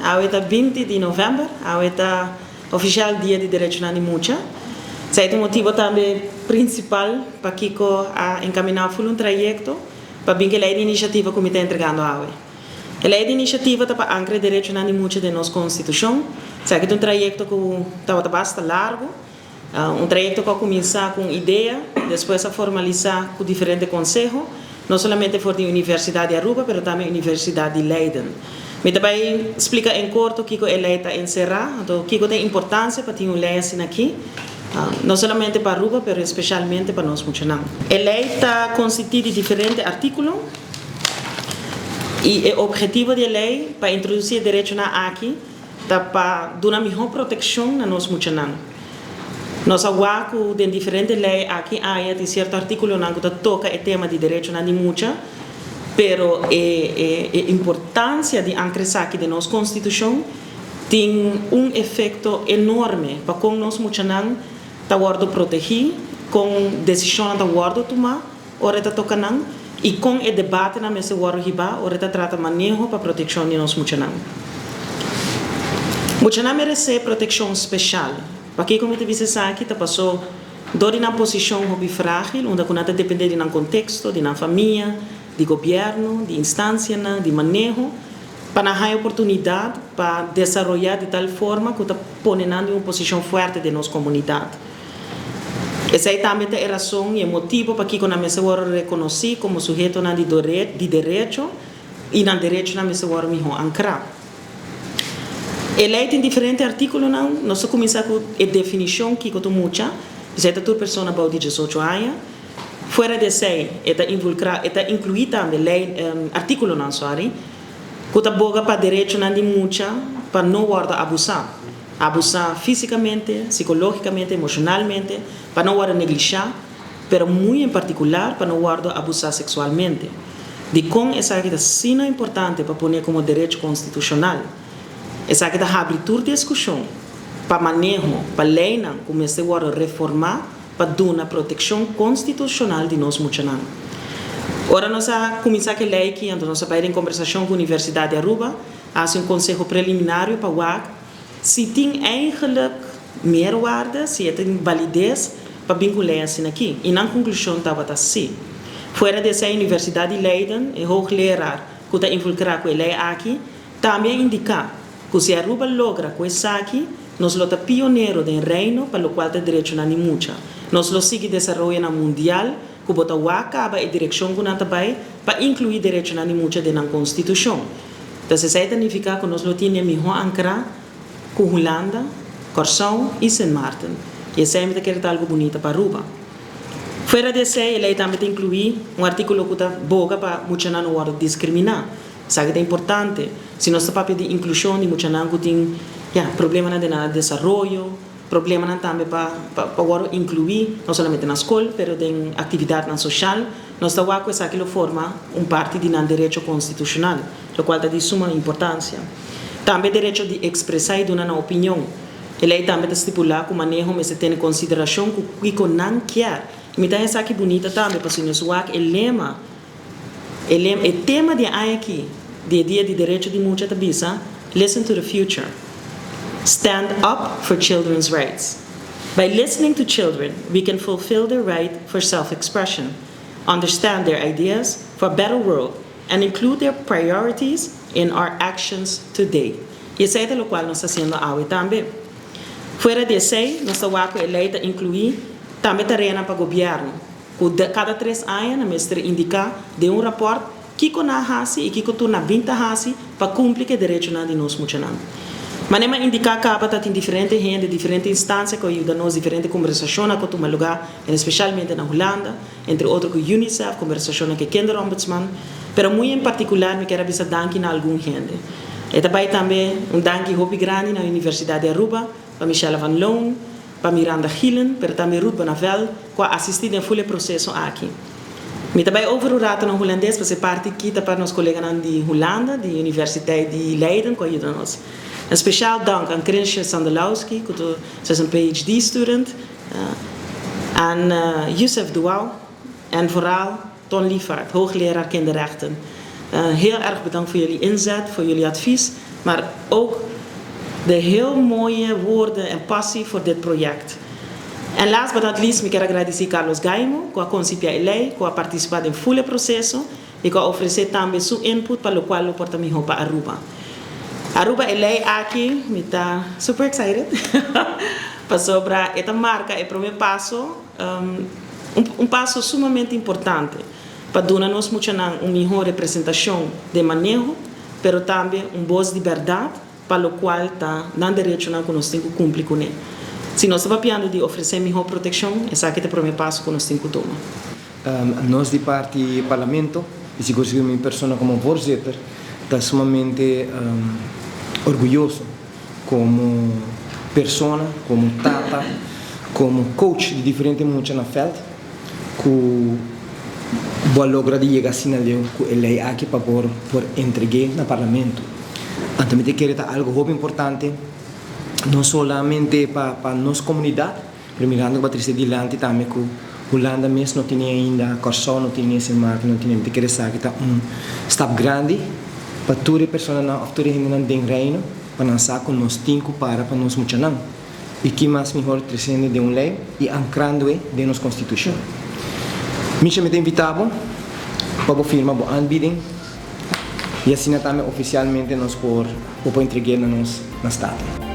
Awe ta 20 di november, awe ta ofisial Dia di Derechonan di Mucha. Esaki ta un motibu tambe prinsipal pakiko a enkaminá full un trayekto pa bin ku e lei di inisiativa ku mi ta entregando awe. E lei di inisiativa ta pa ankra e derechonan di mucha den nos konstitushon. Esaki ta un trayekto ku tabata basta largu. Un trayekto ku a kuminsá ku un idea, despues a formalisá ku diferente konseho, no solamente for di Universidat di Aruba, pero tambe Universidat di Leiden. Mi ta bai splika en korto kiko e lei ta enserá, anto kiko ta e importansia pa tin un lei asina aki, no solamente pa Aruba, pero espeshalmente pa nos muchanan. E lei ta konsistí di diferente artíkulo i e ophetivo di e lei pa introdusí e derechonan aki ta pa duna mihó protekshon na nos muchanan. Nos a wak ku den diferente lei aki aya tin sierto artíkulonan ku ta toka e tema di derechonan di mucha, pero e e importansia di ankra esaki den nos konstitushon tin un efekto enorme pa kon nos muchanan ta wòrdu protegí, kon desishonnan ta wòrdu tumá ora e ta toka nan i kon e debatenan mester wòrdu hibá ora e ta trata maneho pa protekshon di nos muchanan. Muchanan meresé protekshon speshal. Pakiko mi ta bisa esaki? Ta pasó dor di nan posishon hopi frágil, unda ku nan ta dependé di nan konteksto, di nan famia, di gobièrnu, di instansianan, di maneho, pa nan haña oportunidat pa desaroyá di tal forma ku ta pone nan den un posishon fuerte den nos komunidat. Esei tambe ta e rason i e motibu pakiko nan mester wòrdu rekonosí komo suhetonan di di derecho i nan derechonan mester wòrdu mihó ankrá. E lei tin diferente artíkulonan. Nos ta kuminsá ku e definishon kiko ta mucha, esei ta tur persona bou di diesocho aña. Fuera di esei e ta invulkrá e ta inkluí tambe lei artíkulonan sòri ku ta boga pa derechonan di mucha pa no wòrdu abusá. Abusá físikamente, sikológikamente, emoshonalmente, pa no wòrdu neglishá, pero muy en partikular pa no wòrdu abusá seksualmente. Dikon esaki ta asina importante pa pone komo derecho konstitushonal? Esaki ta habri tur diskushon pa maneho, pa leinan ku mester wòrdu reformá pa duna protekshon konstitushonal di nos muchanan. Ora nos a kuminsá ku e lei aki, anto nos a bai den kombersashon ku Universidat di Aruba, a hasi un konseho preliminario pa wak Si tin eigenlijk meerwaarde, si e tin balides pa bin ku lei asina aki. I nan konklushon tabata si. Fuera di esei Universidat di Leiden, e hoogleraar ku ta involkrá ku e lei aki, tambe a indiká ku si Aruba logra ku esaki, nos lo ta pionero den Reino pa lokual ta derechonan di mucha. Nos lo sigui desaroyonan mundial ku bo ta wak kaba e direkshon ku nan ta bai pa inkluí derechonan di mucha den nan konstitushon. Entonces esei ta nifiká ku nos lo tin e mihó ankrá ku Hulanda, Kòrsou i Sint Maarten. I esei mi ta kere ta algu bunita pa Aruba. Fuera di esei e lei tambe ta inkluí un artíkulo ku ta boga pa muchanan no wòrdu diskriminá. Esaki ta importante si nos ta papia di inklushon di muchanan ku tin, ya, problemanan den nan desaroyo, Problemanan tambe pa pa wòrdu inkluí, no solamente na skol, pero den aktividatnan soshal. Nos ta wak ku esaki lo forma un parti di nan derecho konstitushonal, lokual ta di suma importansia. Tambe derecho di ekspresá i duna nan opinion. E lei tambe ta stipulá ku maneho mester tene konsiderashon ku kiko nan kier. I mi ta haña esaki bunita tambe, pasobra nos wak e lema E lema, e tema di e aña aki di e Dia di Derecho di Mucha ta bisa, Listen to the future. Stand up for children's rights. By listening to children, we can fulfill their right for self-expression, understand their ideas for a better world and include their priorities in our actions today. I esei ta lokual nos ta hasiendo awe tambe. Fuera di esei, nos ta wak ku e lei ta inkluí tambe tareanan pa gobièrnu. Ku kada tres aña nan mester indiká den un rapòrt kiko nan a hasi i kiko tur nan bin ta hasi pa kumpli ku e derechonan di nos muchanan. Manera mi a indiká kaba ta tin diferente hende, diferente instansia ku a yuda nos, diferente kombersashonnan ku a tuma lugá, en espeshalmente na Hulanda, entre otro ku UNICEF, kombersashonnan ku e Kinderombudsman. Pero muy en partikular mi kier a bisa danki na algun hende. E ta bai tambe un danki hopi grandi na Universidat di Aruba, pa Michelle van Loon, pa Miranda Gielen, pero tambe Ruth Bonavel, ku a asistí den ful e proseso aki. Mi ta bai over un rato na hulandes pasobra e parti aki ta pa nos koleganan di Hulanda, di Universiteit di Leiden ku a yuda nos. Un spesial dank aan Krinsje Sandelowski, ku ta su es un PhD student, aan Youssef Douau en vooral Ton Lievaart, hoogleraar kinderrechten. Heel erg bedankt voor jullie inzet, voor jullie advies. maar ook de heel mooie woorden en passie voor dit project. En last but not least, mi kier a gradici Carlos Gaimo, cu a concipia e ley, cu a participa den full proceso y cu a ofrece tambe su input pa locual lo por ta miho pa Aruba. Aruba e ley aki, mi ta super excited, pasobra e ta marca e prome paso, un paso sumamente importante pa duna nos muchanan un miho representacion den maneho, pero tambe un voz di berdad pa locual ta nan derechonan cu nos tin cu cumpli cu ne. Si nos ta papiando di ofrece miho proteccion, esaki ta e prome paso cu nos tin cu tuma. Nos di parti Parlamento, y sigur sigur mi persona como voorzitter, ta sumamente orguyoso como persona, como tata, como coach di diferente mucha na veld, cu bo a logra di yega asina leu cu e ley aki pa por por entregue na Parlamento. Anto mi ta kere ta algo hopi importante, no solamente pa nos comunidad, pero mirando cu bo a trece dilanti tambe cu Hulanda mes no tene ainda, Corsou no tene, Sint Maarten no tene, mi ta kere sa ki ta un stap grandi pa tur e personanan of tur e hendenan den Reino pa nan sa cu nos tin cu para pa nos muchanan. Y ki mas mihor treciendo den un ley y ancrando e den nos Constitucion. Misha, mi ta invita bo pa bo firma bo aanbieding y asina tambe oficialmente nos por bo por entregu'e na nos na Staten.